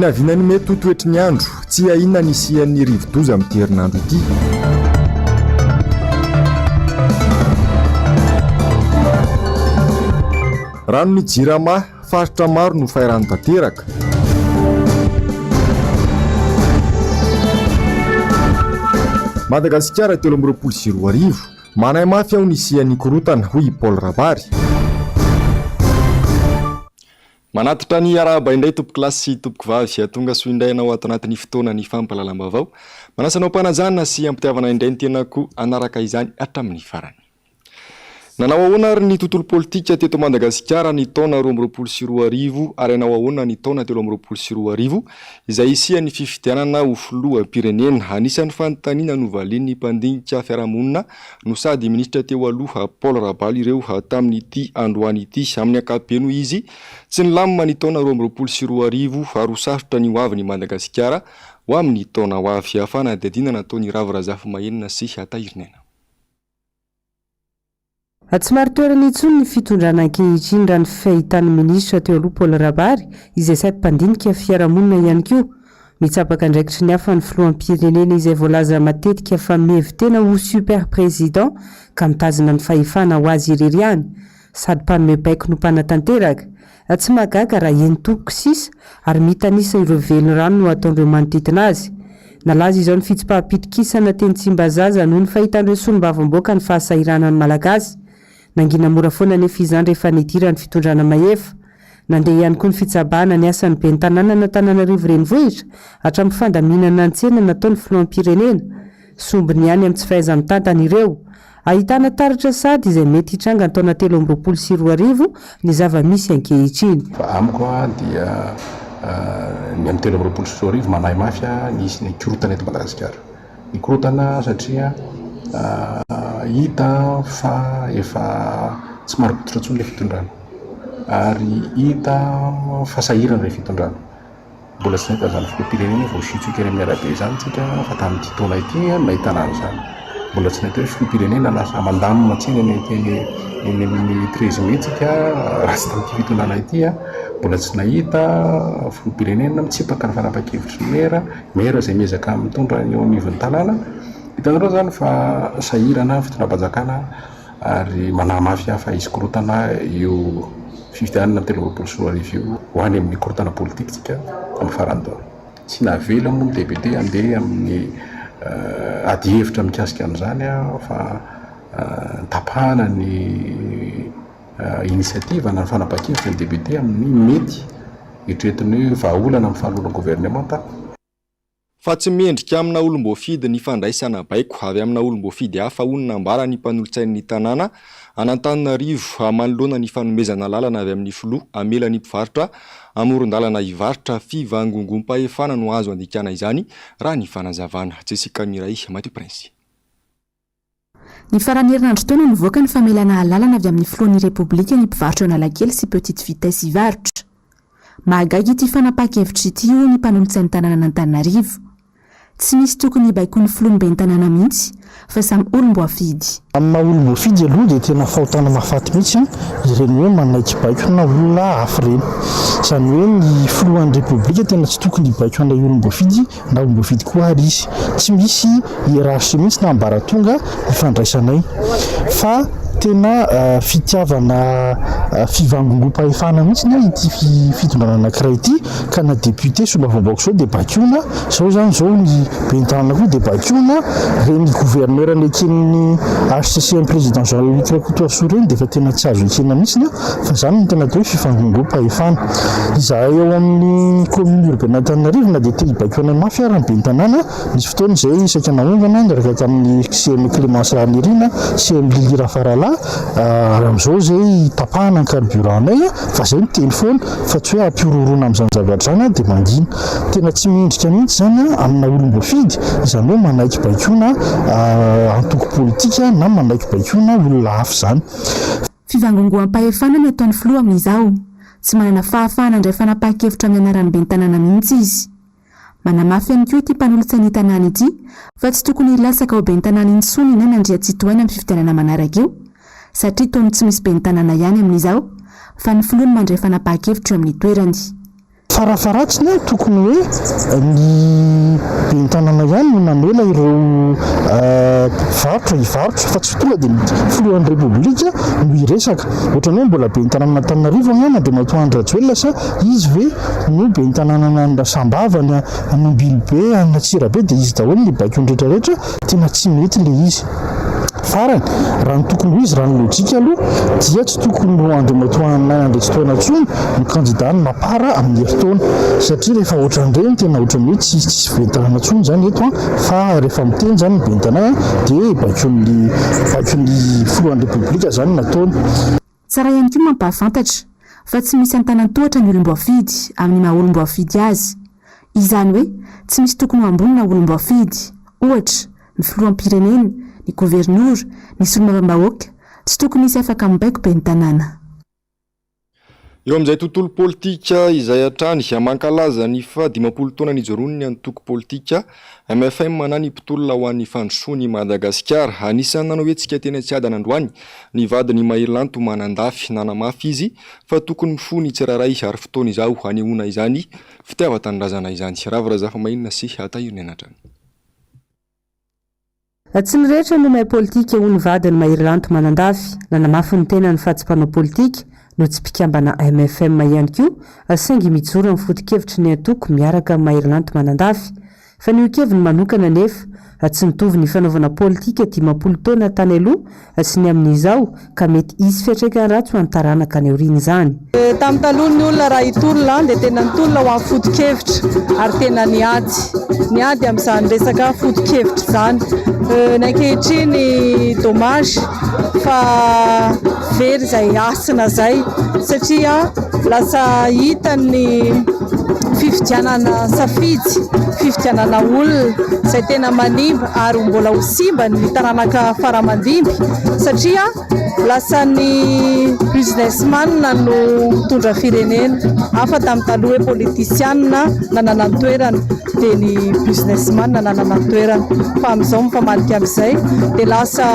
Vinavina ny mety ho toetry ny andro, tsy ahiana ny hisian'ny rivodoza amin'ity herinandro ity. Ranon'ny Jirama, faritra maro no fay rano tanteraka. Madagasikara 2023, Manahy mafy aho ny hisian'ny korontana, hoy i Paul Rabary. Manatitra ny arahaba indray tompoko lahy sy tompoko vavy, tonga soa indray ianao ato anatin'ny fotoanan'ny fampahalalam-baovao. Manasa anao am-panajana sy am-pitiavana indray ny tenako hanaraka izany hatramin'ny farany. Nanao ahoana ary ny tontolo politika teto Madagasikara ny taona 2022 ary hanao ahoana ny taona 2023 izay hisian'ny fifidianana ho filoham-pirenena? Anisan'ny fanontaniana novalian'ny mpandinika fiarahamonina no sady minisitra teo aloha Paul Rabary ireo tamin'ity androany ity. Amin'ny ankapobeny hoy izy, tsy nilamina ny taona 2022 ary ho sarotra ny ho avin'i Madagasikara ho amin'ny taona ho avy. Fanadihadiana nataon'i Ravo Razafimahenina sy Tahirinaina. Tsy marin-toerana intsony ny fitondrana ankehitriny raha ny fahitan'ny minisitra teo aloha Paul Rabary izay sady mpandinika fiarahamonina ihany koa. Mitsabaka andraikitry ny hafa ny filoham-pirenena izay voalaza matetika fa mihevi-tena ho super président ka mitazona ny fahefana ho azy irery ihany. Sady mpanome baiko no mpanatanteraka. Tsy mahagaga raha eny tompoko sisa ary mitanisa ireo velirano no ataon'ireo manodidina azy. Nalaza izao ny fitsipaham-pitokisana teny Tsimbazaza noho ny fahitan'ireo solombavamboaka ny fahasahiranan'ny Malagasy. Nangina mora foana anefa izany rehefa nidiran'ny fitondrana mahefa. Nandeha ihany koa ny fitsabahana ny asan'ny ben'ny tanànan'Antananarivo Renivohitra hatramin'ny fandaminana ny tsena nataon'ny filoham-pirenena. Sombiny ihany amin'ny tsy fahaiza-mitantana ireo. Ahitana taratra sahady izay mety hitranga ny taona 2023 ny zava-misy ankehitriny. Fa amiko dia ny amin'ny 2023 manahy mafy ny hisian'ny korontana eto Madagasikara. Ny korontana satria hita fa efa tsy marim-pototra intsony ilay fitondrana ary hita fa sahirana ilay fitondrana. Mbola tsy nahita an'izany filoham-pirenena voasitsoka eny amin'ny arabe izany isika fa tamin'ity taona ity no nahitana an'izany. Mbola tsy nahita hoe filoham-pirenena lasa mandamina tsena eny eny amin'ny treize mai isika raha tsy tamin'ity fitondrana ity. Mbola tsy nahita filoham-pirenena mitsipaka ny fanapahan-kevitry ny maire, maire izay miezaka mitondra ny eo anivon'ny tanàna. Hitanareo izany fa sahirana ny fitondram-panjakana. Ary manahy mafy aho fa hisy korontana io fifidianana 2023 io, ho any amin'ny korontana politika isika amin'ny faran'ny taona. Tsy navela moa ny député handeha amin'ny adihevitra mikasika an'izany fa tapahana ny initiative na ny fanapahan-kevitra ny député amin'ny mety eritreretiny hoe vahaolana amin'ny fanoloana governemanta. Fa tsy mendrika amina olom-boafidy ny fandraisana baiko avy amina olom-boafidy hafa, hoy ny nambaran'ny mpanolotsain'ny tanàna an'Antananarivo manoloana ny fanomezana alalana avy amin'ny filoha hamela ny mpivarotra amoron-dalana hivarotra. Fivangongom-pahefana no azo andikana izany, raha ny fanazavana. Jessica Mireille Mathieu Prince. Ny faran'ny herinandro teo no nivoaka ny famelana alalana avy amin'ny filohan'ny Repoblika ny mpivarotra eo Analakely sy Petite Vitesse hivarotra. Mahagaga ity fanapahan-kevitra ity hoy ny mpanolotsain'ny tanànan'Antananarivo. Tsy misy tokony hibaikoan'ny filoha ny ben'ny tanàna mihitsy fa samy olom-boafidy. Amin'ny maha olom-boafidy aloha dia tena fahotana mahafaty mihitsy ireny hoe manaiky baikona olona hafa ireny. Izany hoe ny filohan'ny Repoblika tena tsy tokony hibaiko an'ilay olom-boafidy na olom-boafidy koa ary izy. Tsy misy hiérarchie mihitsy na ambaratonga ifandraisanay fa tena fitiavana fivangongoam-pahefana mihitsy ity fitondrana anankiray ity ka na député solombavambahoaka izao dia baikoina, izao izany izao ny ben'ny tanàna koa dia baikoina, ireny gouverneur neken'ny HCC an'ny président Jean Luc Rakotoarisoa ireny dia efa tena tsy azo ekena mihitsy. Fa izany no tena atao hoe fifangongoam-pahefana. Izahay ao amin'ny commune urbaine Antananarivo na dia te hibaiko anay mafy ary ny ben'ny tanàna, nisy fotoana izay saika naongana niaraka tamin'ny CM Clémence Rahanirina, CM Lily Rafaralahy, ary amin'izao izay tapahana ny carburant-nay fa izay miteny foana fa tsy hoe hampihorohoroana amin'izany zavatra izany dia mangina. Tena tsy mendrika mihitsy izany amina olom-boafidy, izany hoe manaiky baikoana antoko politika na manaiky baikoana olona hafa izany. Fivangongoam-pahefana ny ataon'ny filoha amin'izao. Tsy manana fahafahana handray fanapahan-kevitra amin'ny anaran'ny ben'ny tanàna mihitsy izy. Manamafy ihany koa ity mpanolotsain'ny tanàna ity fa tsy tokony hilatsaka ho ben'ny tanàna intsony i Naina Andriatsitohaina amin'ny fifidianana manaraka io satria toa ny tsy misy ben'ny tanàna ihany amin'izao fa ny filoha no mandray fanapahan-kevitra eo amin'ny toerany. Farafaharatsiny tokony hoe ny ben'ny tanàna ihany no namela ireo mpivarotra hivarotra fa tsy tonga dia ny filohan'ny Repoblika no hiresaka. Ohatran'ny hoe mbola ben'ny tanànan'Antananarivo angamba Andriamatoa Andry Rajoelina sa izy ve no ben'ny tanànan'i Sambava, any Ambilobe, any Antsirabe dia izy daholo no hibaiko ny rehetra rehetra? Tena tsy mety ilay izy. Farany, raha ny tokony ho izy, raha ny lojika aloha, dia tsy tokony ho Andriamatoa Naina Andriantsitohaina intsony no kandidàn'ny Mapar amin'ny herintaona. Satria rehefa ohatran'ireny tena ohatran'ny hoe tsy tsisy ben'ny tanàna intsony izany eto an, fa rehefa miteny izany ny ben'ny tanàna dia baikon'ny baikon'ny filohan'ny Repoblika izany no ataony. Tsara ihany koa ny mampahafantatra fa tsy misy antanan-tohatra ny olom-boafidy amin'ny maha olom-boafidy azy. Izany hoe tsy misy tokony ho ambony na olom-boafidy. Ohatra, ny filoham-pirenena, ny governora, ny solombavambahoaka, tsy tokony hisy afaka mibaiko ben'ny tanàna. Eo amin'izay tontolo politika izay hatrany, mankalaza ny faha 50 taona nijoroany ny antoko politika Mfm na ny mpitolona ho an'ny fandrosoan' i Madagasikara. Anisan'ny nanao hetsika teny Antsiadana androany ny vadin'i Maherilanto Manandafy. Nanamafy izy fa tokony mifoha ny tsirairay ary fotoana izao hanehoana izany fitiavan-tanindrazana izany. Ravo Razafimainina sy Tahiry Nianatra. Tsy ny rehetra no mahay politika hoy ny vadiny Maherilanto Manandafy. Nanamafy ny tenany fa tsy mpanao politika no tsy mpikambana mfm ihany koa saingy mijoro amin'ny foto-kevitry ny antoko miaraka amin'i Maherilanto Manandafy. Fanehoan-keviny manokana anefa, tsy mitovy ny fanaovana politika 50 taona tany aloha sy ny amin'izao ka mety hisy fiantraikany ratsy ho an'ny taranaka any aoriana izany. Tamin'ny taloha ny olona raha hitolona dia tena nitolona ho an'ny foto-kevitra ary tena niady, niady amin'izany resaka foto-kevitra izany. Ny ankehitriny dommage fa very izay hasina izay satria lasa hita ny fifidianana safidy, fifidianana olona izay tena manimba ary mbola ho simba ny taranaka faramandimby satria lasa ny businessman no mitondra firenena. Hafa tamin'ny taloha hoe politisiana nanana ny toerana dia ny businessman nanana ny toerana fa amin'izao mifamadika amin'izay dia lasa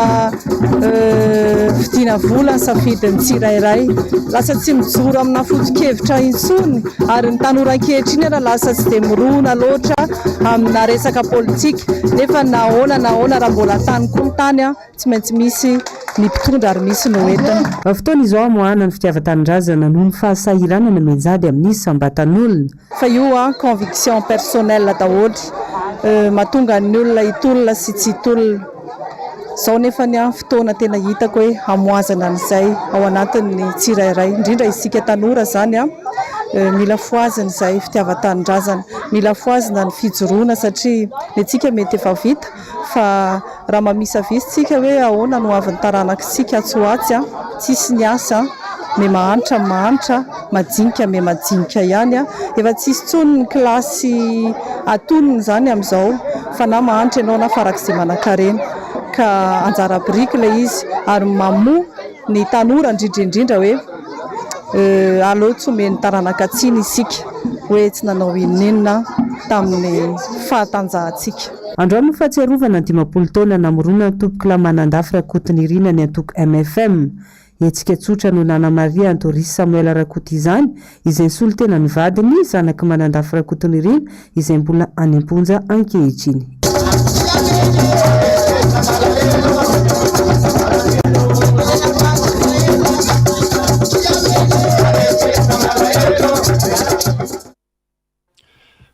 vidiana vola ny safidin'ny tsirairay. Lasa tsy mijoro amina foto-kevitra intsony ary ny tanora ankehitriny ara lasa tsy dia mirona loatra amina resaka politika nefa na ahoana na ahoana raha mbola tany koa ny tany tsy maintsy misy ny mpitondra ary misy no entina. Fotoana izao hamoahana ny fitiavan-tanindrazana noho ny fahasahiranana mianjady amin'ny isam-batan'olona. Fa io an conviction personnelle daholo mahatonga ny olona hitolona sy tsy hitolona. Izao nefa ny an fotoana tena hitako hoe hamoazana an'izay ao anatin'ny tsirairay, indrindra isika tanora izany an, mila fohazina izay fitiavan-tanindrazana, mila fohazina ny fijoroana satria ny antsika mety efa vita fa raha mamisavisa isika hoe ahoana no hoavin'ny taranak'isika atsy ho atsy an, tsisy ny asa an, me mahantra ny mahantra, majinika me majinika ihany an, efa tsisy intsony ny kilasy atonony izany amin'izao fa na mahantra ianao na farak'izay manankarena ka anjara biriky ilay izy ary mamoa ny tanora indrindra indrindra hoe aleo tsy omen'ny taranaka tsiny isika hoe tsy nanao inon'inona tamin'ny fahatanjahantsika. Androany no fahatsiarovana ny 50 taona namoronan'ny Tompokolahy Manandafy Rakotonirina ny antoko mfm. Hetsika tsotra no nanamarihan'i Doris Samuel Rakoto izany, izay nisolo tena ny vadiny, zanak'i Manandafy Rakotonirina, izay mbola any am-ponja ankehitriny.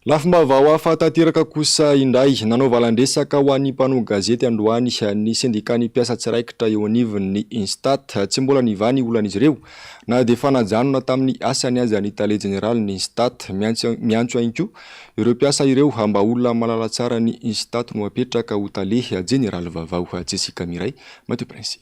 Lafim-baovao hafa tanteraka kosa indray, nanao valan-dresaka ho an'ny mpanao gazety androany ny sendikan'ny mpiasa tsy raikitra eo anivon'ny Instat. Tsy mbola nivaha ny olan'izy ireo na dia efa najanona tamin'ny asany aza ny tale jeneralin'ny Instat. Miantso miantso ihany koa ireo mpiasa ireo mba olona mahalala tsara ny Instat no apetraka ho tale jeneraly vaovao. Jessica Miray, Mathieu Prince.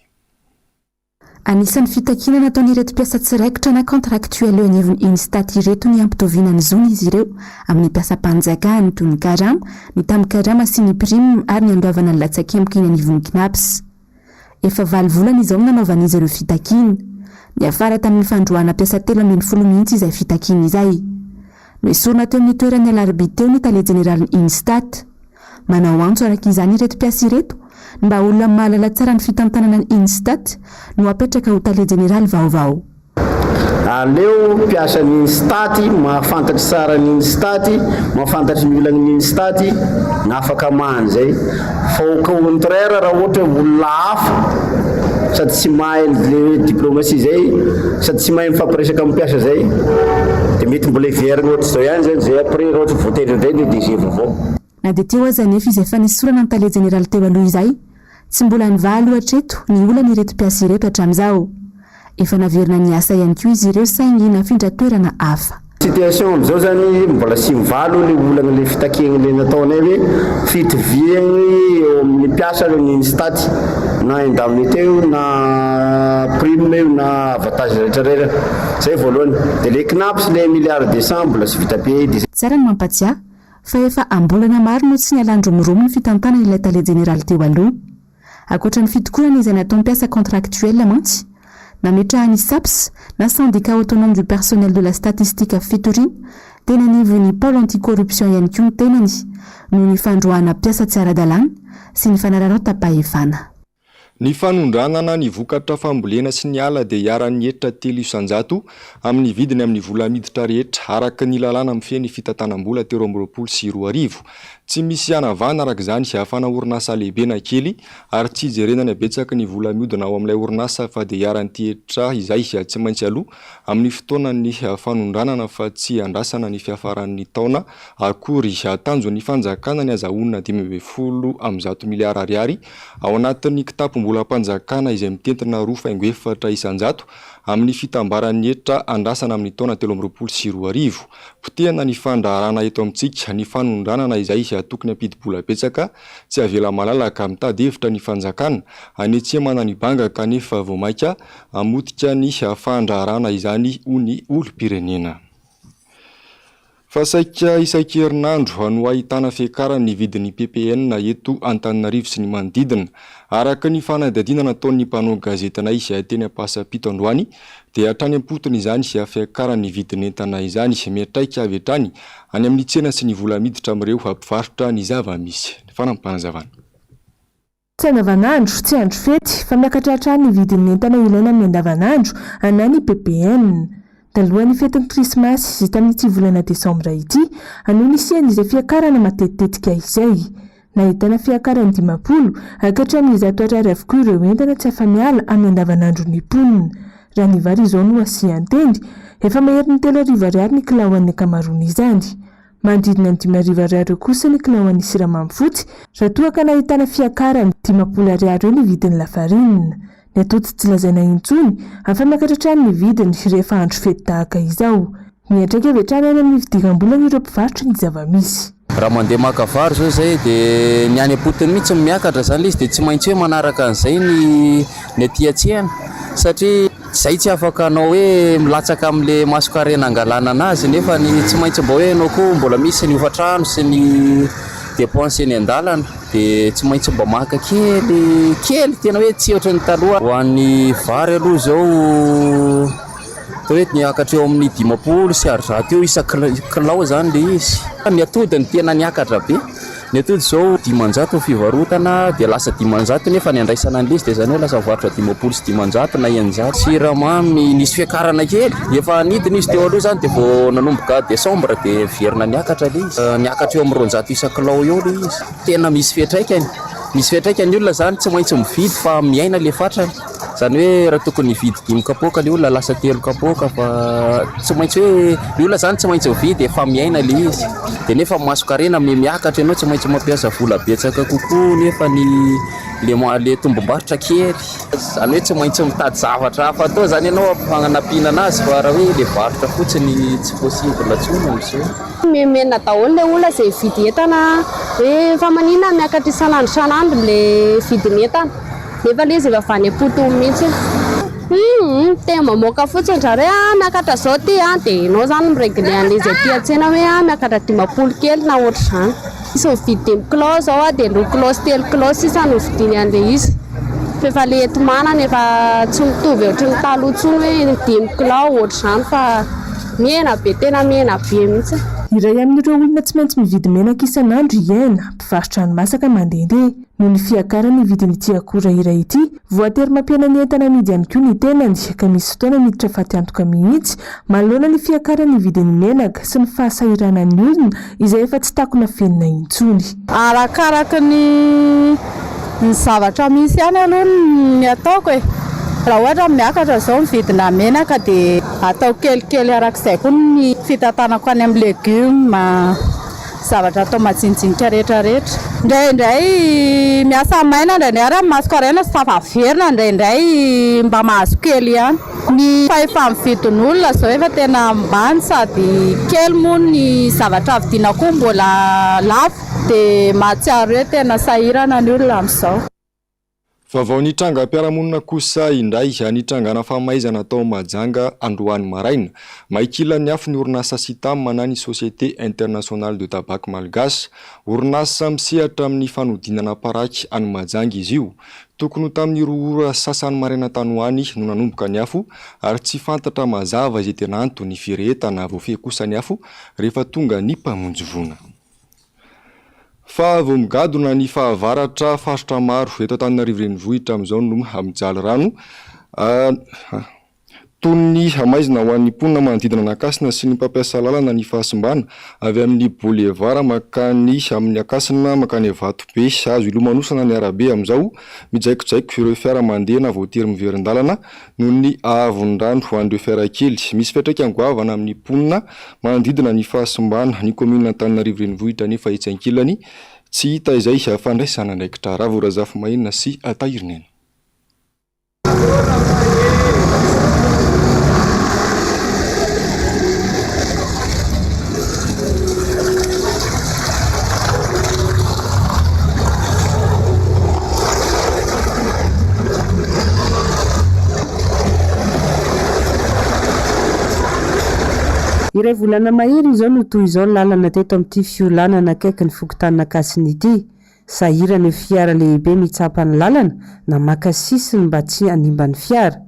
Anisan'ny fitakiana nataon'ireto mpiasa tsy raikitra na contractuel eo anivon'ny Instat ireto ny hampitoviana ny zon'izy ireo amin'ny mpiasam-panjakana, toy ny karama, ny tambin-karama sy ny prime ary ny handoavana ny latsakemboka eny anivon'ny Cnaps. Efa valo volana izao no nanaovan'izy ireo fitakiana. Niafara tamin'ny fandroahana mpiasa 13 mihitsy izay fitakiana izay. Nesorina teo amin'ny toerany ny alarobia teo ny tale jeneralin'ny Instat. Manao antso araka izany ireto mpiasa ireto ny mba olona mahalala tsara ny fitantanana ny Instat no apetraka ho tale jeneraly vaovao. Aleo mpiasan'ny INSTAT mahafantatry tsara ny INSTAT, mahafantatry ny olan'ny INSTAT no afaka mamaha an'izay. Fa au contraire raha ohatra hoe olona hafa sady tsy mahay le hoe diplomatie zay, sady tsy mahay mifampiresaka amin'ny mpiasa zay, dia mety mbola hiverina ohatr'izao ihany zany zay après raha ohatra voatendry indray ny DG vaovao. Na dia teo aza anefa izay fanesorana ny tale jeneraly teo aloha izay, tsy mbola nivaha aloha hatreto ny olan'ireto mpiasa ireto hatramin'izao. Efa naverina niasa ihany koa izy ireo saingy nafindra toerana hafa. Situation amizao zany mbola tsy mivaha aloha le olana le fitakiagna le nataonay hoe fitoviagny eo amin'ny mpiasa aloha ny INSTAT na indemnité io na prime io na avantage rehetra rehetra zay voalohany de le CNAPS le milliard deux cent mbola tsy vita be de Tsara ny mampatsiahy fa efa am-bolana maro no tsy nialan-dromoromo ny fitantanana ilay tale jeneraly teo aloha. Ankoatra ny fitokonana izay natao mpiasa contractuel mantsy, nametrahan'ny SAPS na Syndicat Autonome du Personnel de la Statistique fitoriana teny anivon'ny Pôle Anti-Corruption ihany koa ny tenany noho ny fandroahana mpiasa tsy ara-dalàna sy ny fanararaotam-pahefana. Ny fanondranana ny vokatra fambolena sy ny ala dia iharan'ny hetra 3% amin'ny vidiny amin'ny vola miditra rehetra, araka ny lalàna mifehy ny fitantanam-bola 2023. Tsy misy hanavahana araka izany hafana orinasa lehibe na kely ary tsy hijerena ny habetsaky ny vola mihodina ao amin'ilay orinasa fa dia iharan'ity hetra izay tsy maintsy aloa amin'ny fotoanan'ny fanondranana fa tsy andrasana ny fiafaran'ny taona akory. Tanjon'ny fanjakana ny hazahoana 115 miliara ariary ao anatin'ny kitapom-bolam-panjakana izay mitentina 2,4% amin'ny fitambaran'ny hetra andrasana amin'ny taona 2023. Potehana ny fandraharahana eto amintsika, ny fanondranana izay tokony hampidi-bola betsaka, tsy avela malalaka, mitady hevitra ny fanjakana hanetsemana ny banga kanefa vao mainka hamotika ny fandraharahana izany ho ny olom-pirenena. Fa saika isan-kerinandro no ahitana fiakarany ny vidin'ny ppn eto Antananarivo sy ny manodidina. Araka ny fanadihadiana nataon'ny mpanao gazetinay teny Ampasampito androany dia hatrany am-potony izany fiakaran'ny vidin'entana izany. Miantraika avy hatrany any amin'ny tsena sy ny vola miditra amin'ireo mpivarotra ny zava-misy. Fanampim-panazavana. Tsy andavanandro, tsy andro fety, fa miakatra hatrany ny vidin'ny entana ilaina amin'ny andavanandro, na ny ppn. Talohan'ny fetin'ny krismasy izay tamin'ity volana desambra ity no nisian'izay fiakarana matetitetika izay. Nahitana fiakarany 50 ka hatramin'ny 100 ariary avokoa ireo entana tsy afa-miala amin'ny andavanandron'ny mponina. Raha ny vary izao no asian-teny, efa maherin'ny 3000 ariary ny kilao an'ny ankamaroan'izany. Manodidina ny 5000 ariary eo kosa ny kilaoan'ny siramamy fotsy, raha toa ka nahitana fiakarany 50 ariary eo ny vidin'ny lafarinina. Ny atody tsy lazaina intsony, afa-miakatra hatrany ny vidiny rehefa andro fety tahaka izao. Miantraika avy hatrany any amin'ny fidiram-bolan'ireo mpivarotra ny zava-misy. Raha mandeha maka vary izao izay dia ny any am-potony mihitsy no miakatra izany ilay izy dia tsy maintsy hoe manaraka an'izay ny ny aty an-tsena satria Zay tsy afaka hanao hoe milatsaka amle masokarena angalana anazy nefa ny tsy maintsy mba hoe enao koa mbola misy ny hofatrano sy ny dépense eny andalana de tsy maintsy mba maka kely kely tena hoe tsy ohatran'ny taloha. Ho an'ny vary aloha zao atao hoe niakatra eo amin'ny 350 eo isan-kilao zany le izy. Ny atody no tena niakatra be. Ny atody izao 500 ny fivarotana dia lasa 500 nefa ny andraisana an'ilay izy dia izany hoe lasa mivarotra 550 na 600. Siramamy nisy fiakarana kely, efa nidina izy teo aloha izany dia vao nanomboka décembre dia niverina niakatra ilay izy. Niakatra eo amin'ny 200 isan-kilao eo ilay izy. Tena misy fiantraikany, misy fiantraikany ny olona izany tsy maintsy mividy fa miaina ilay fatrany. Izany hoe raha tokony hividy dimy kapoaka ilay olona lasa telo kapoaka fa tsy maintsy hoe ny olona izany tsy maintsy mividy efa miaina ilay izy. Dia nefa ny masonkarena miha miakatra ianao tsy maintsy mampiasa vola betsaka kokoa nefa ny le le tombom-barotra kely. Izany hoe tsy maintsy mitady zavatra hafa atao izany ianao hanampiana anazy fa raha hoe ilay varotra fotsiny tsy possible intsony amin'izao. Mimenomenona daholo ilay olona izay mividy entana hoe fa maninona miakatra isan'andro isan'andro ilay vidin'entana. Nefa le izy efa avy any am-potony mihitsy. Humm tena mamoaka fotsiny zareo hoe ah miakatra zao ty an, dia enao zany mi-regler an'le izy aty an-tsena hoe ah miakatra 50 kely na ohatr'izany. Misy mividy dimy kilao zao an, dia roa kilao sy telo kilao sisa no vidiany an'le izy. Fa efa le enti-manana efa tsy mitovy ohatry ny taloha intsony hoe dimy kilao ohatr'izany fa mihena be tena mihena be mihitsy. Iray amin'ireo olona tsy maintsy mividy menaka isan'andro i Aina, mpivarotra hani-masaka mandehandeha. Noho ny fiakaran'ny vidin'ity akora iray ity, voatery mampihena ny entana amidy ihany koa ny tenany, ka misy fotoana miditra fatiantoka mihitsy manoloana ny fiakaran'ny vidin'ny menaka sy ny fahasahiranan'ny olona izay efa tsy takona fenina intsony. Arakaraky ny ny zavatra misy ihany aloha ny ataoko e. Raha ohatra miakatra izao ny vidina menaka dia atao kelikely arak'izay koa ny fitantanako any amin'ny legioma, zavatra atao majinijinika rehetra rehetra. Indraindray miasa maina, indraindray ary amin'ny masoko haraina tsy tafaverina, indraindray mba mahazo kely ihany. Ny fahefa-mividin'olona izao efa tena ambany sady kely moa ny zavatra vidiana koa mbola lafo dia mahatsiaro hoe tena sahirana ny olona amin'izao. Vaovao nitrangam-piarahamonina kosa indray, nitrangana famaizana tao Mahajanga androany maraina. May kilan'ny afo ny orinasa Sitam na ny Société Internationale de Tabac Malgache. Orinasa misehatra amin'ny fanodinana paraky any Mahajanga izy io. Tokony ho tamin'ny roa ora sasany maraina tany ho any no nanomboka ny afo ary tsy fantatra mazava izay tena anton'ny firehetana. Voafehy kosa ny afo rehefa tonga ny mpamonjy voina. Fa vao migadona ny fahavaratra, faritra maro eto Antananarivo Renivohitra amin'izao no mijaly rano. Toy ny hamaizina ho an'ny mponina manodidina an'Ankasina sy ny mpampiasa lalana ny fahasimbana avy amin'ny boulevard mankany amin'ny Ankasina mankany Vatobe. Azo ilomanosana ny arabe amin'izao, mijaikojaiko ireo fiara mandeha na voatery miverin-dalana noho ny haavon'ny rano ho an'ireo fiara kely. Misy fiantraikany goavana amin'ny mponina manodidina ny fahasimbana ny kaominina Antananarivo Renivohitra anefa etsy ankilany tsy hita izay fandraisana andraikitra. Ravo Razafimahenina sy Tahirinena. Iray volana mahery izao no toy izao ny lalana teto amin'ity fiolanana akaiky ny fokontanin'Ankasina ity. Sahirana io fiara lehibe mitsapa ny lalana na maka sisiny mba tsy hanimba ny fiara.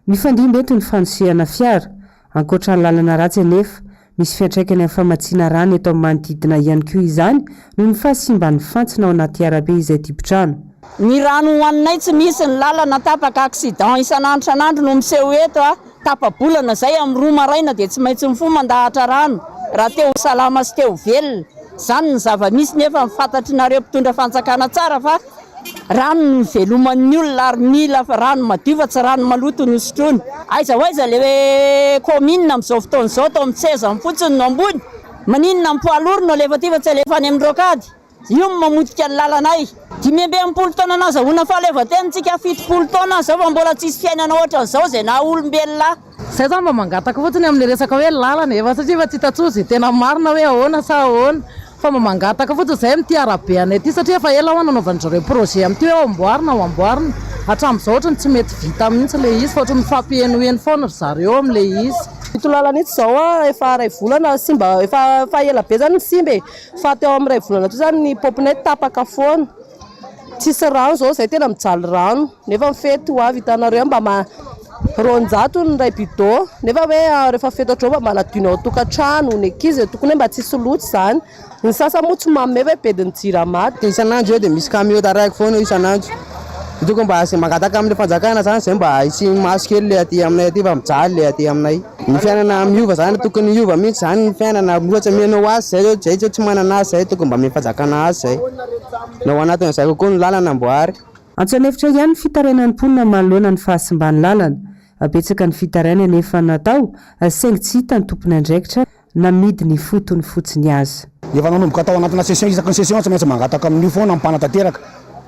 Mifandimby eto ny fanosehana fiara. Ankoatra ny lalana ratsy anefa, misy fiantraikany amin'ny famatsiana rano eto amin'ny manodidina ihany koa izany noho ny fahasimban'ny fantsona ao anaty arabe izay dibo-drano. Ny rano hohaninay tsy misy, ny lalana tapaka, accident isan'andro isan'andro no miseho eto a, tapa-bolana izay amin'ny roa maraina dia tsy maintsy mifoha mandahatra rano raha te ho salama sy te ho velona, izany ny zava-misy nefa fantatrinareo mpitondra fanjakana tsara fa Rano no iveloman'ny olona ary mila rano madio fa tsy rano maloto no sotroina. Aiza ho aiza le commune amin'izao fotoana izao toa amin'ny sezany fotsiny no ambony? Maninona ny poids lourd no alefa aty fa tsy alefa any amin'ny rocade? Io no mamotika ny lalanay. 65 taona nazahoana fahaleovantena tsika 70 taona izao fa mbola tsisy fiainana ohatran'izao izay naha olombelona ahy. Zay zany mba mangataka fotsiny amin'ilay resaka hoe lalana e, fa satria efa tsy hita intsony izay tena marina hoe ahoana sa ahoana, fa mba mangataka fotsiny zahay amin'ity arabe anay ity satria efa ela hoa nanaovan-dry zareo projet amin'ity hoe amboarina ho amboarina, hatramin'izao ohatran'ny tsy mety vita mihitsy ilay izy fa ohatran'ny mifampihenoheno foana ry zareo amin'ilay izy. Ito lalana ito izao a, efa iray volana simba, efa efa ela be zany ny simba e, fa teo amin'ny iray volana teo zany ny paompinay tapaka foana. Tsisy rano zao zay tena mijaly rano nefa ny fety ho avy hitanareo mba ma 200 ny iray bidon nefa hoe rehefa fety ohatr'izao mba manadio ny ao an-tokantrano ny ankizy tokony hoe mba tsisy loto izany ny sasany moa tsy manome hoe bedin'ny jirama. Dia isan'andro eo dia misy camion taraiky foana eo isan'andro. Dia tokony mba izay mangataka amin'ilay fanjakana izany izay mba hisian'ny maso kely ilay aty aminay aty fa mijaly ilay aty aminay. Ny fiainana miova izany tokony hiova mihitsy izany ny fiainana ohatra omenao azy izay zao izay tsy manana azy izay tokony mba omen'ny fanjakana azy izay. Na ao anatin'izay kokoa ny lalana amboary. Antso an'efitra ihany ny fitarainan'ny mponina manoloana ny fahasimban'ny lalana. Betsaka ny fitarainana efa natao saingy tsy hita ny tompon'andraikitra namidy ny fotony fotsiny aza. Efa nanomboka tao anatina session, isaky ny session tsy maintsy mangataka amin'io foana ny mpanatanteraka.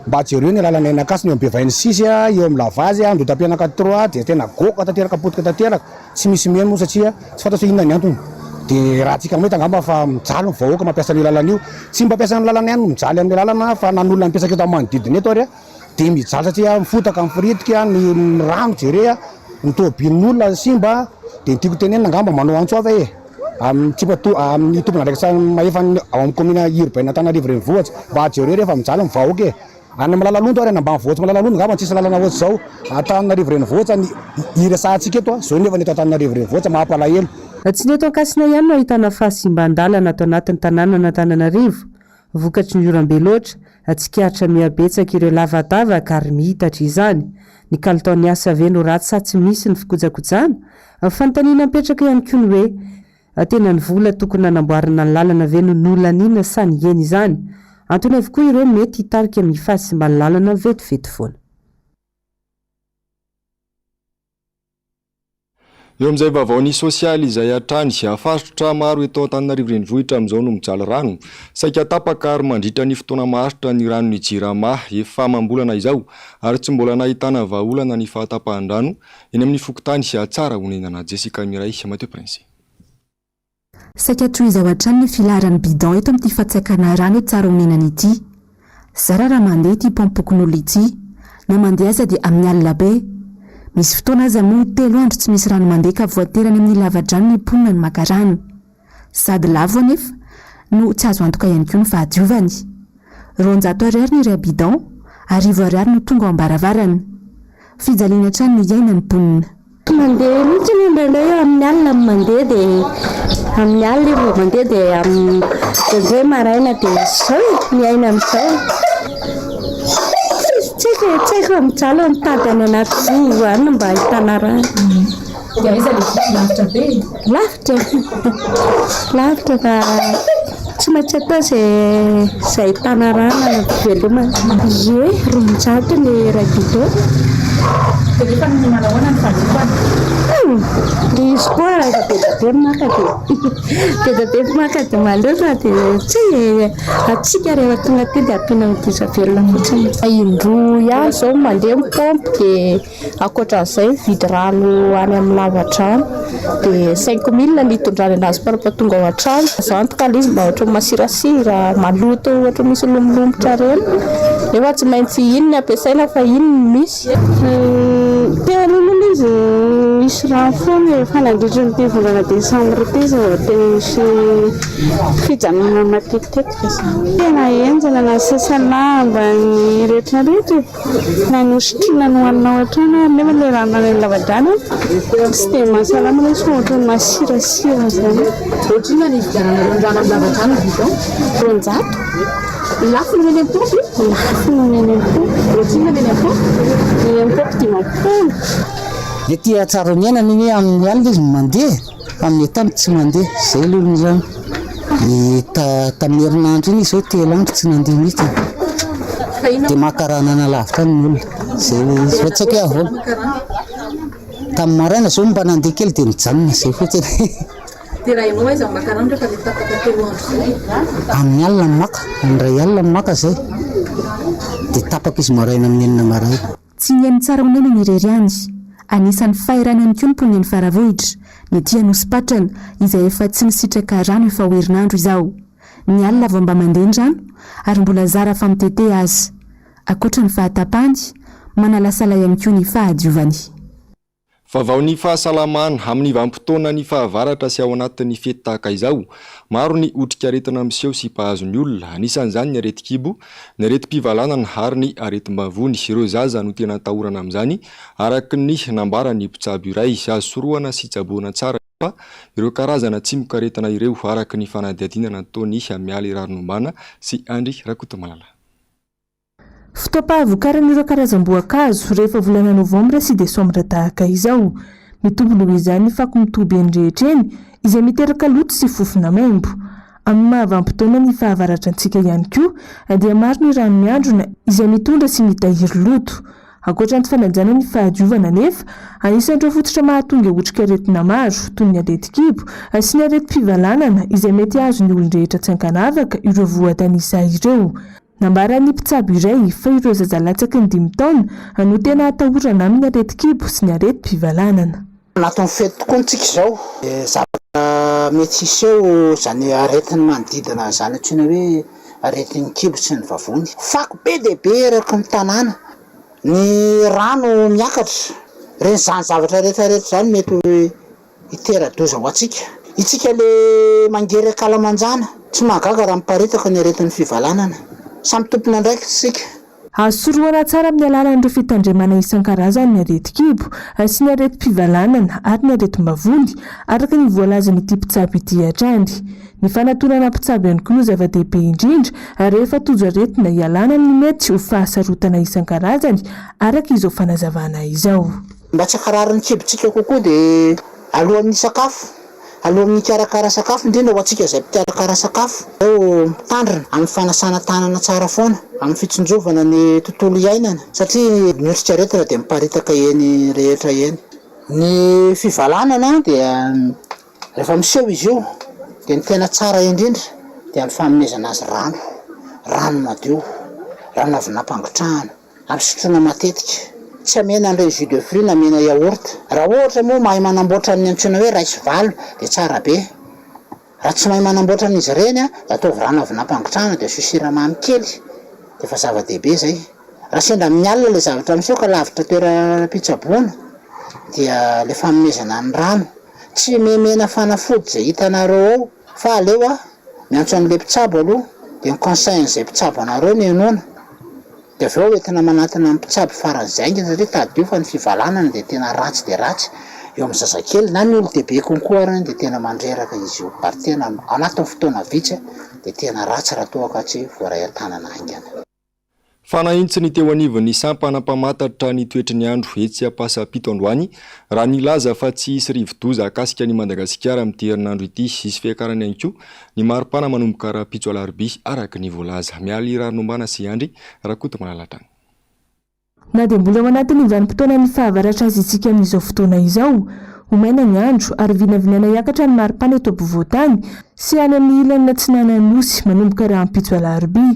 Mba jereo ny lalana eny Ankasina eo amin'ny Bevainy six, eo amin'ny Lavazy, Andotapenaka trois dia tena goaka tanteraka, potika tanteraka. Tsy misy mihaino moa satria tsy fantatro hoe inona ny antony. Dia raha tsika mahita angamba fa mijaly ny vahoaka mampiasa an'io lalana io. Tsy ny mpampiasa ny lalana ihany no mijaly amin'ilay lalana fa na ny olona mipetraka eto amin'ny manodidina eto ary dia mijaly satria mifotaka, miforitika, ny rano jere, ny tomobilin'olona simba. Dia ny tiako tenenina angamba manao antso avo e, amin'ny amin'ny tompon'andraikitra mahefa ny ao amin'ny kaominina urbaine Antananarivo renivohitra mba jereo rehefa mijaly ny vahoaka e. Any Malalalondo ary any ambanivohitra Malalalondo angamba tsisy lalana ohatr'izao. Antananarivo renivohitra ny iresahantsika eto a, zao nefa ny eto Antananarivo renivohitra mampalahelo. Tsy ny eto Ankasina ihany no ahitana fahasimban-dalana ato anatin'ny tanànan'Antananarivo. Vokatry ny oram-be loatra, tsikaritra mihabetsaka ireo lavadavaka ary miitatra izany. Ny kalitaon'ny asa ve no ratsy sa tsy misy ny fikojakojana? Fanontaniana mipetraka ihany koa ny hoe, tena ny vola tokony nanamboarana ny lalana ve no nolaniana sa nihena izany? Antony avokoa ireo mety hitarika amin'ny fahasimban'ny lalana vetivety foana. Eo amin'izay vaovaon'ny sosialy izay hatrany, faritra maro eto Antananarivo Renivohitra amin'izao no mijaly rano. Saika tapaka ary mandritra ny fotoana maharitra ny ranon'ny Jirama efa amam-bolana izao ary tsy mbola nahitana vahaolana ny fahatapahan-drano eny amin'ny fokontany Tsarahonenana. Jessica Miray, Mathieu Prince. Saika toy izao hatrany ny filaharan'ny bidon eto amin'ity fatsakana rano eto Tsarahonenana ity. Zara raha mandeha ity paompim-pokonolona ity. Na mandeha aza dia amin'ny alina be. Misy fotoana aza moa telo andro tsy misy rano mandeha ka voatery any amin'ny lava-drano ny mponina no maka rano. Sady lafo anefa no tsy azo antoka ihany koa ny fahadiovany. 200 ariary ny iray bidon, arivo ariary no tonga ao am-baravarana. Fijaliana hatrany no iainan'ny mponina. Tsy mandeha mihitsy aloha indraindray aho amin'ny alina no mandeha dia amin'ny alina io vao mandeha dia amin'ny indraindray maraina dia izao e, miaina amin'izao. Tsy haiko e, tsy haiko fa mijaly aho mitady any anaty vovo any mba ahitana rano. Dia aiza ilay vovo? Lavitra be e? Lavitra, lavitra fa tsy maintsy atao izay izay ahitana rano hanam-pivelomana. Ie, 200 ny iray bidon. Dia nefa ny manahoana ny fanjifana? Hum, ilay izy koa efa be dia be ny maka dia be dia be ny maka dia maloto dia tsy antsika rehefa tonga aty dia ampiana amin'ny disavelona fotsiny. Indroa ihany izao no mandeha ny paompy dia Ankoatran'izay mividy rano any amin'ny lavadrano dia 5000 ny hitondrany anazy para-pahatonga ao an-trano. Azo antoka ilay izy mba ohatran'ny masirasira, maloto ohatran'ny misy lomolomotra ireny nefa tsy maintsy iny no ampiasaina fa iny no misy. Teo aloha aloha ilay izy nisy rano foana e, fa nandritra an'ity volana desambra ity izy vao tena nisy fijanonana matetitetika izany. Tena henjana na sasa lamba ny rehetrarehetra e. Na nosotroina nohanina ao an-trano ary nefa ilay rano any amin'ny lava-drano tsy dia mahasalama ilay izy fa ohatran'ny masirasira izany. Ohatrinona ny hividiananareo ny rano amin'ny lava-drano bidon? 200. Lafo noho ny eny amin'ny paompy? Lafo noho ny eny amin'ny paompy. Ohatrinona ny eny amin'ny paompy? Ny eny amin'ny paompy 50. Dia ity Hatsaroniaina anie amin'ny alina izy no mandeha. Fa amin'ny atoandro tsy mandeha, izay aloha ny rano. Ny tamin'ny herinandro iny izy hoe telo andro tsy nandeha mihitsy. Dia maka rano any alavitra any ny olona. Izay ilay izy. Fa tsy haiko hoe ahoana. Tamin'ny maraina izao mba nandeha kely dia nijanona izay fotsiny. Dia raha ianao aiza no maka rano rehefa ilay tapaka telo andro izay? Amin'ny alina no maka, amin'ny iray alina no maka izay. Dia tapaka izy maraina amin'ny enina maraina. Tsy ny eny Tsarahonenana irery ihany. Anisan'ny fahirano ihany koa ny mponina eny Faravohitra, ny aty Anosipatrana, izay efa tsy nisitraka rano efa ho herinandro izao. Ny alina vao mba mandeha ny rano, ary mbola zara fa mitete aza. Ankoatra ny fahatapany, manalasala ihany koa ny fahadiovany. Vaovao ny fahasalamana, amin'ny vanim-potoanan'ny fahavaratra sy ao anatin'ny fety tahaka izao, maro ny otrikaretina miseho sy mpahazo ny olona, anisan'izany ny aretin-kibo, ny aretim-pivalanana ary ny aretim-bavony. Ireo zaza no tena atahorana amin'izany, araka ny nambaran'ny mpitsabo iray. Azo sorohana sy tsaboina tsara anefa ireo karazana tsimokaretina ireo, araka ny fanadihadiana nataon'i Mialy Raharinombana sy Andry Rakotomalala. Fotoam-pahavokaran'ireo karazam-boankazo rehefa volana novambra sy desambra tahaka izao. Mitombo noho izany ny fako mitoby eny rehetra eny, izay miteraka loto sy fofona maimbo. Amin'ny maha vanim-potoana ny fahavaratra antsika ihany koa dia maro ny rano miandrona izay mitondra sy mitahiry loto. Ankoatra ny tsy fanajana ny fahadiovana anefa, anisan'ireo fototra mahatonga otrikaretina maro, toy ny aretin-kibo sy ny aretim-pivalanana izay mety hahazo ny olon-drehetra tsy ankanavaka ireo voatanisa ireo. Nambaran'ny mpitsabo iray fa ireo zaza latsaky ny dimy taona no tena atahorana amin'ny aretin-kibo sy ny aretim-pivalanana. Anatin'ny fety tokoa ny tsika izao. Zavatra mety hiseho izany aretin'ny manodidina izany antsoina hoe aretin'ny kibo sy ny vavony. Fako be dia be eraky ny tanàna, ny rano miakatra, ireny izany zavatra rehetra rehetra izany mety Hitera-doza ho antsika. Itsika le mangery ankalamanjana. Tsy mahagaga raha miparitaka ny aretin'ny fivalanana. Samy tompon'andraikitra isika. Azo sorohana tsara amin'ny alalan'ireo fitandremana isan-karazany ny aretin-kibo sy ny aretim-pivalanana ary ny aretim-bavony, araka ny voalazan'ity mpitsabo ity hatrany. Ny fanatonana mpitsabo ihany koa no zava-dehibe indrindra rehefa tojo aretina hialana amin'ny mety ho fahasarotana isan-karazany, araka izao fanazavana izao. Mba tsy hankarary ny kibontsika kokoa dia alohan'ny hisakafo, alohan'ny hikarakara sakafo indrindra ho antsika izay mpikarakara sakafo, aleo mitandrina amin'ny fanasana tanana tsara foana, amin'ny fitsinjovana ny tontolo iainana satria ny otrikaretina dia miparitaka eny rehetra eny. Ny fivalanana dia rehefa miseho izy io dia ny tena tsara indrindra dia ny fanomezana azy rano, rano madio, rano avy nampangotrahana. Ampisotroina matetika. Tsy amena an'ireny jus de fruits na amena yaourt. Raha ohatra moa mahay manamboatra ny antsoina hoe rice valo dia tsara be. Raha tsy mahay manamboatra an'izy ireny dia ataovy rano avy nampangotrahana dia asio siramamy kely dia efa zava-dehibe izay. Raha sendra amin'ny alina ilay zavatra miseho ka lavitra toeram-pitsaboana dia ilay fanomezana ny rano. Tsy memena fanafody izay hitanareo ao fa aleo miantso an'ilay mpitsabo aloha dia ny conseil an'izay mpitsabo anareo no henoina. Dia avy eo entina manatona ny mpitsabo faran'izay haingana satria tadidio fa ny fivalanana dia tena ratsy dia ratsy eo amin'ny zazakely na ny olon-dehibe konkoa ary dia tena mandreraka izy io ary tena anatin'ny fotoana vitsy dia tena ratsy raha toa ka tsy voaray an-tanana haingana. Fanahintsy ny teo anivon'ny sampana mpamantatra ny toetry ny andro etsy Ampasampito androany raha nilaza fa tsy hisy rivodoza hahakasika an'i Madagasikara amin'ity herinandro ity. Hisy fiakarany ihany koa Ny maripana manomboka rahampitso alarobia, araka ny voalaza. Mialy Raharinombana sy Andry Rakotomalala hatrany. Na dia mbola ao anatin'ny vanim-potoanan'ny fahavaratra aza isika amin'izao fotoana izao, ho maina ny andro ary vinavinaina hiakatra ny maripana eto ampovoan-tany sy any amin'ny ilany atsinanan'ny Nosy manomboka rahampitso alarobia.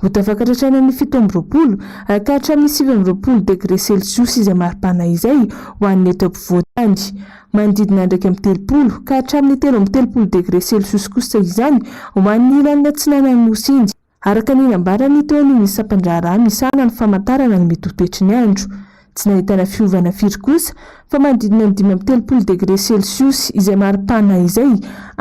Ho tafakatra hatrany amin'ny 27 ka hatramin'ny 29 degre selsiosy izay maripana izay ho an'ny eto ampovoan-tany. Manodidina ny 31 ka hatramin'ny 33 degre selsiosy kosa izany ho an'ny ilany atsinanan'ny Nosy iny, araka ny nambaran'ny teo anivon'ny sampan-draharaha misahana ny famantarana ny mety ho toetry ny andro. Tsy nahitana fiovana firy kosa fa manodidina ny 35 degre selsiosy izay maripana izay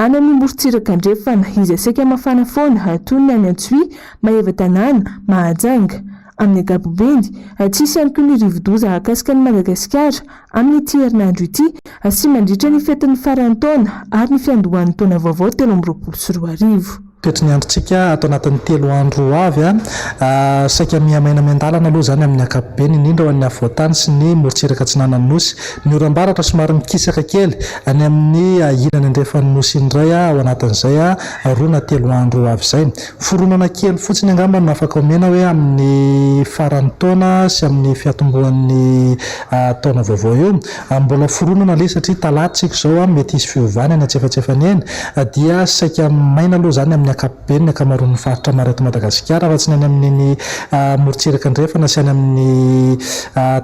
any amin'ny morontsiraka andrefana izay saika mafana foana toy ny any Antsohihy, Maevatanàna, Mahajanga. Amin'ny ankapobeny, tsy hisy ihany koa ny rivodoza hahakasika an'i Madagasikara amin'ity herinandro ity sy mandritra ny fetin'ny faran'ny taona ary ny fiandohan'ny taona vaovao 2023. Toetry ny androntsika ato anatin'ny telo andro ho avy. Saika miha-maina miandalana aloha izany amin'ny ankapobeny, indrindra ho an'ny afovoan-tany sy ny morontsiraka atsinanan'ny Nosy. Ny oram-baratra somary mikisaka kely any amin'ny ilany andrefan'ny Nosy indray ao anatin'izay roa na telo andro ho avy izay. Foronana kely fotsiny angamba no afaka omena hoe amin'ny faran'ny taona sy amin'ny fiatombohan'ny taona vaovao io. Mbola foronana ilay izy satria talata isika izao, mety hisy fiovana eny antsefatsefany eny, dia saika maina aloha izany amin'ny ankapobeny ny ankamaroan'ny faritra maro eto Madagasikara, afa-tsy ny any amin'iny morontsiraka andrefana sy any amin'ny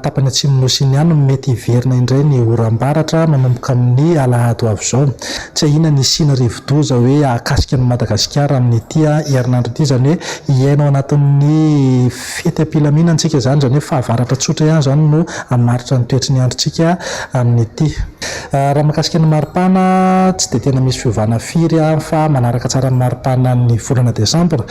tapany atsimon'ny Nosy iny ihany no mety hiverina indray ny oram-baratra manomboka amin'ny alahady ho avy izao. Tsy ahiana ny hisiana rivodoza hoe hahakasika an'i Madagasikara amin'ity herinandro ity, izany hoe hiaina ao anatin'ny. Fety am-pilaminana tsika izany, izany hoe fahavaratra tsotra ihany izany no hamaritra ny toetry ny androntsika amin'ity. Raha mahakasika ny maripana, tsy dia tena misy fiovana firy fa manaraka tsara ny maripanan'ny volana desambra.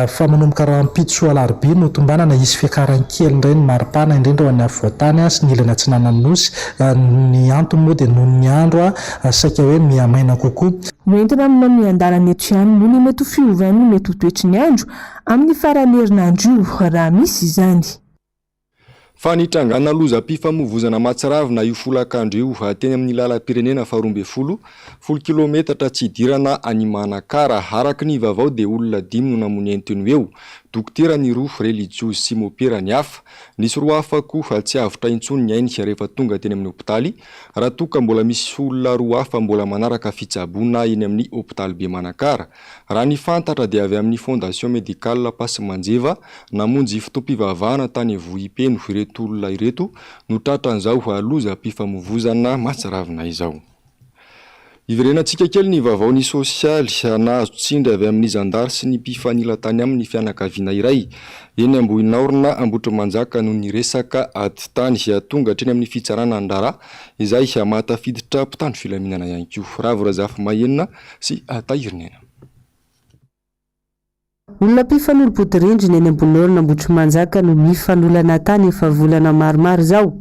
Fa manomboka rahampitso alarobia no tombanana hisy fiakarany kely indray ny maripana, indrindra ho an'ny afovoan-tany sy ny ilany atsinanan'ny Nosy. Ny antony moa dia noho ny andro saika hoe miha-maina kokoa. Hoentina aminao miandalana eto ihany moa ny mety ho fiovan'ny mety ho toetry ny andro Amin'ny faran'ny herinandro io, raha misy izany. Fa nitrangana lozam-pifamoivozana mahatsiravina io folakandro io teny amin'ny lalam-pirenena faharoa ambin'ny folo, folo kilaometatra tsy hidirana an'i Manakara. Araka ny vaovao dia olona dimy no namoy ny teny ho eo, dokotera ny roa, relijiozy sy mopera ny hafa. Nisy roa hafa koa tsy avotra intsony ny ainy rehefa tonga teny amin'ny hopitaly, raha toa ka mbola misy olona roa hafa mbola manaraka fitsaboana eny amin'ny hopitalibe Manakara. Raha ny fantatra dia avy amin'ny Fondation Médicale Pasimanjeva namonjy fotoam-pivavahana tany Vohipeno ireto olona ireto no tratran'izao lozam-pifamoivozana mahatsiravina izao. Hiverenantsika kely ny vaovao ny sosialy, nahazo tsindry avy amin'ny zandary sy ny mpifanila tany aminy ny fianakaviana iray eny Ambohinaorina Ambohitrimanjaka noho ny resaka ady tany. Tonga hatreny amin'ny fitsarana ny raharaha izay mahatafiditra mpitandro filaminana ihany koa. Ravo Razafimahenina sy Tahirinena. Olona mpifanolo-bodirindrina eny Ambonin'Orona Ambohitrimanjaka no mifanolana tany efa volana maromaro izao.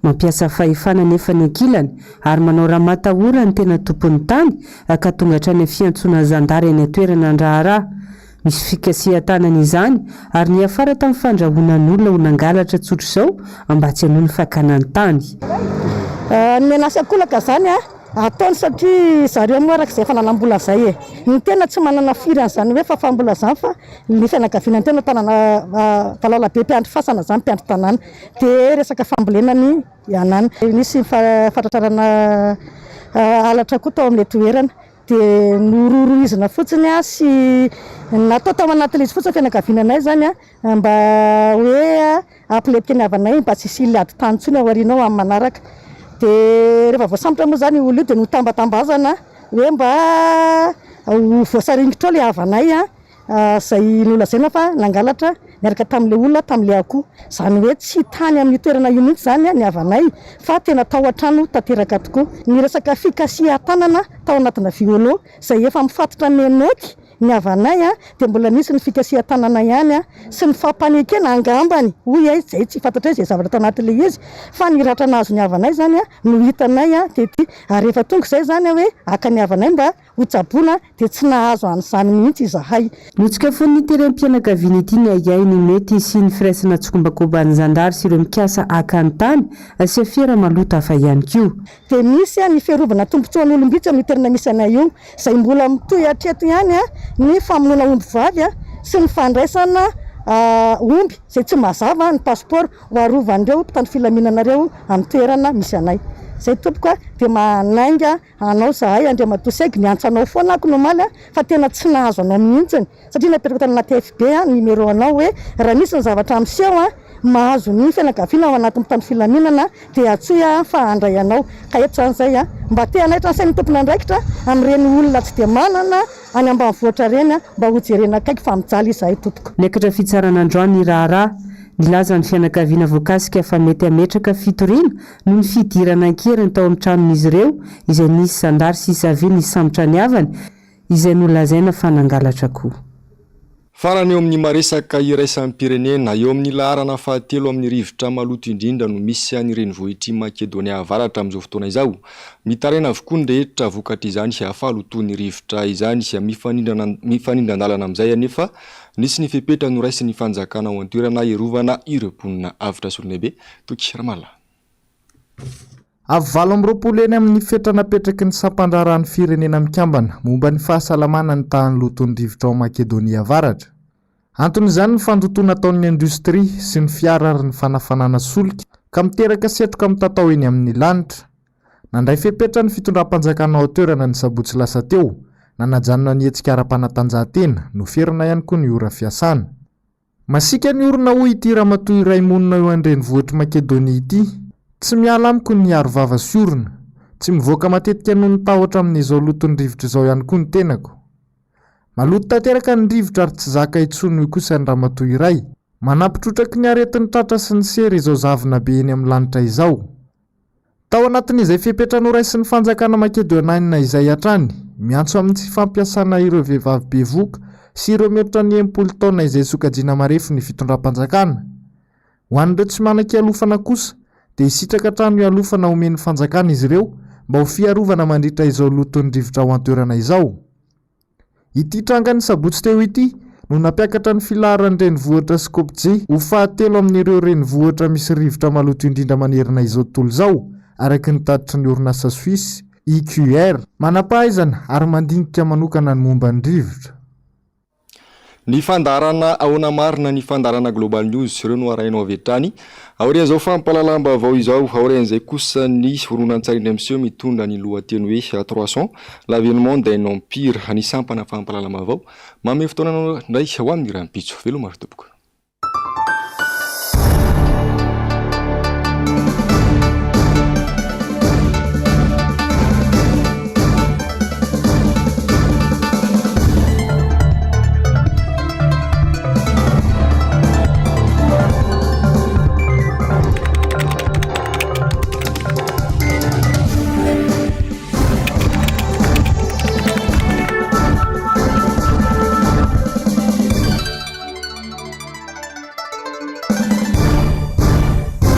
Mampiasa fahefana anefa ny ankilany ary manao ramatahora ny tena tompon'ny tany ka tonga hatrany amin'ny fiantsoana zandary any an-toerana ny raharaha. Misy fikasihan-tanana izany ary niafara tamin'ny fandrahonan'olona ho nangalatra tsotr'izao mba tsy hanohy ny fakana ny tany. Ny menace ankolaka izany ataony satria zareo moa araka izay efa nanam-bola izay e. Ny tena tsy manana firy an'izany hoe fahafaham-bola izany fa ny fianakaviana ny tena tanana valala be mpiandry fasana izany mpiandry tanàna. Dia resaka fambolena ny anana. Nisy fatratrarana halatra koa tao amin'ilay toerana. Dia norohorohizina fotsiny sy natao tao anatin'ilay izy fotsiny fianakaviana anay izany mba hoe hampilentika ny havanay mba tsy hisian'ilay ady tany intsony ao aoriana ao amin'ny manaraka. Dia rehefa voasambotra moa izany io olona io dia notambatambazana hoe mba ho voasaringotra ao ilay havanay izay nolazaina fa nangalatra niaraka tamin'ilay olona tamin'ilay akoho. Izany hoe tsy tany amin'io toerana io mihitsy izany ny havanay fa tena tao an-trano tanteraka tokoa. Ny resaka fikasihan-tanana tao anatina violon izay efa mifatotra menoty ny havanay dia mbola nisy ny fikasihan-tanana ihany sy ny fampanekena angambany hoy aho izay tsy fantatray izay zavatra tao anatin'ilay izy fa ny ratra nahazo ny havanay izany no hitanay tety ary rehefa tonga izay izany hoe haka ny havanay mba ho tsaboina dia tsy nahazo an'izany mihitsy izahay. Notsikafonin'ity renim-pianakaviana ity ny ahiahy ny mety hisian'ny firaisana tsikombakomban'ny zandary sy ireo mikasa haka ny tany sy afera maloto hafa ihany koa. Dia misy ny fiarovana tombontsoan'olom-bitsy amin'io toerana misy anay io, izay mbola mitohy hatreto ihany ny famonoana omby vavy sy ny fandraisana omby izay tsy mazava ny passeport ho arovan'ireo mpitandro filaminana ireo amin'ny toerana misy anay. Izay tompoko dia manainga Anao zahay Andriamatoa Segy niantso anao foana ako nomaly fa tena tsy nahazo anao mihintsiny satria napetrako tany anaty FB ny numéro anao hoe raha misy ny zavatra miseho mahazo ny fianakaviana ao anaty mpitandro filaminana dia antsoy aho fa handray anao ka eto zany zay mba te hanaitra ny sain'ny tompon'andraikitra amin'ireny olona tsy dia manana any ambanivohitra ireny mba ho jerena akaiky fa mijaly izahay tompoko. Niakatra fitsarana androany ny raharaha. Nilaza ny fianakaviana voakasika fa mety hametraka fitoriana noho ny fidirana an-keriny tao amin'ny tranon'izy ireo izay nisy zandary sy Xavier nisambotra ny havany izay nolazaina fa nangalatra akoho. Farany eo amin'ny maresaka iraisam-pirenena, eo amin'ny laharana fahatelo amin'ny rivotra maloto indrindra no misy ny renivohitr'i Makedonia Avaratra amin'izao fotoana izao. Mitaraina avokoa ny rehetra vokatr'izany fahalotoan'ny rivotra izany. Mifanindran-dalana amin'izay anefa, nisy ny fepetra noraisin'ny fanjakana ao an-toerana hiarovana ireo mponina. Avotra Solonaibe, Toky Ramallah. Avo 28 eny amin'ny fetra napetraky ny sampandraharahan'ny Firenena Mikambana momba ny fahasalamana ny tahan'ny loton'ny rivotra ao Makedonia Avaratra. Anton'izany ny fandotoana ataon'ny indostria sy ny fiara ary ny fanafanana solika ka miteraka setroka mitatao eny amin'ny lanitra. Nandray fepetra ny fitondram-panjakana ao an-toerana ny sabotsy lasa teo, nanajanona ny hetsika ara-panatanjahantena, noferana ihany koa ny ora fiasana. Masiaka ny orona hoy ity ramatoa iray monina eo an-drenivohitr'i Makedonia ity. Tsy miala amiko ny aro vava sy orona. Tsy mivoaka matetika noho ny tahotra amin'izao loton'ny rivotra izao ihany koa ny tenako. Maloto tanteraka ny rivotra ary tsy zaka intsony hoy kosa ny ramatoa iray. Manampy trotraky ny aretin'ny tratra sy ny sery izao zavona be eny amin'ny lanitra izao. Tao anatin'izay fepetra noraisin'ny fanjakana makedoniana izay hatrany, miantso amin'ny tsy fampiasana ireo vehivavy bevohoka sy ireo mihoatra ny 60 taona izay sokajiana marefo ny fitondram-panjakana. Ho an'ireo tsy manan-kialofana kosa, dia hisitraka trano ialofana omen'ny fanjakana izy ireo mba ho fiarovana mandritra izao loton'ny rivotra ao an-toerana izao. Ity tranga ny sabotsy teo ity no nampiakatra ny filaharan'ny renivohitra Skopje ho fahatelo amin'ireo renivohitra misy rivotra maloto indrindra manerana izao tontolo izao, araka ny tatitry ny orinasa Suisse IQR. Manam-pahaizana ary mandinika manokana ny momba ny rivotra. Ny fandaharana Ahoana Marina, ny fandaharana Global News, ireo no arahinao avy hatrany. Aorian'izao fampahalalam-baovao izao, aorian'izay kosa ny horonantsary indray miseho mitondra ny lohateny hoe 300, l'avènement d'un empire, ny sampana fampahalalam-baovao. Manome fotoana anao indray ho amin'ny rahampitso. Veloma ry tompoko.